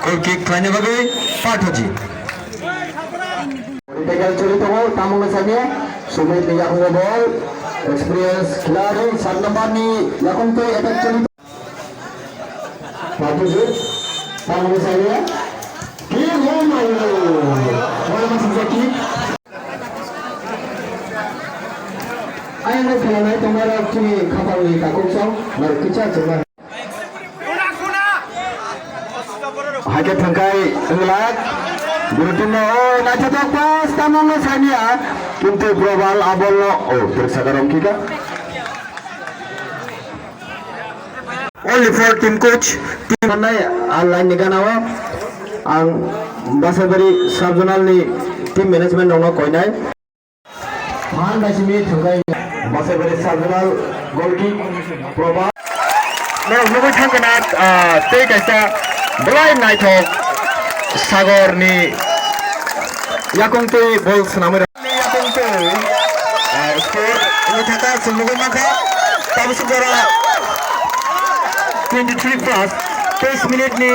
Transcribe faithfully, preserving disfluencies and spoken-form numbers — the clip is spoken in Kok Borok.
Goal kick khlaina bagwi Parthoji. Tackle choli tongo, tamungno sanya. Sumit ni yakungo ball. Experience khilari, sat number ni yakung twi attack choli. Parthoji, tamungno sanya. Kick, oh my God. Ball masuk kick. Ayang no khalanai tongnai rok chini khapang ni takhuk song, nai kicha chuma. Haikhe thangkai wngla. Guru team no, o naithothok pass, tamungno sanya. Kintu Probal abolno, o, tersa karong kika. Only for team coach, team nai, a line ni gana o. Ang Basaibari sub zonal ni team management rok no koinai. Phan bai simi thangkai. Basaibari sub zonal goal kick, Probal. Norok nugwi thangkha na, ah, tei kaisa belai naithok Sagor ni yakung twi ball swnamwi rw-, yakung twi, ah, score wngwi thangkha, chwng nugwi mankha. Tabuk jora twenty-three plus, teis minute ni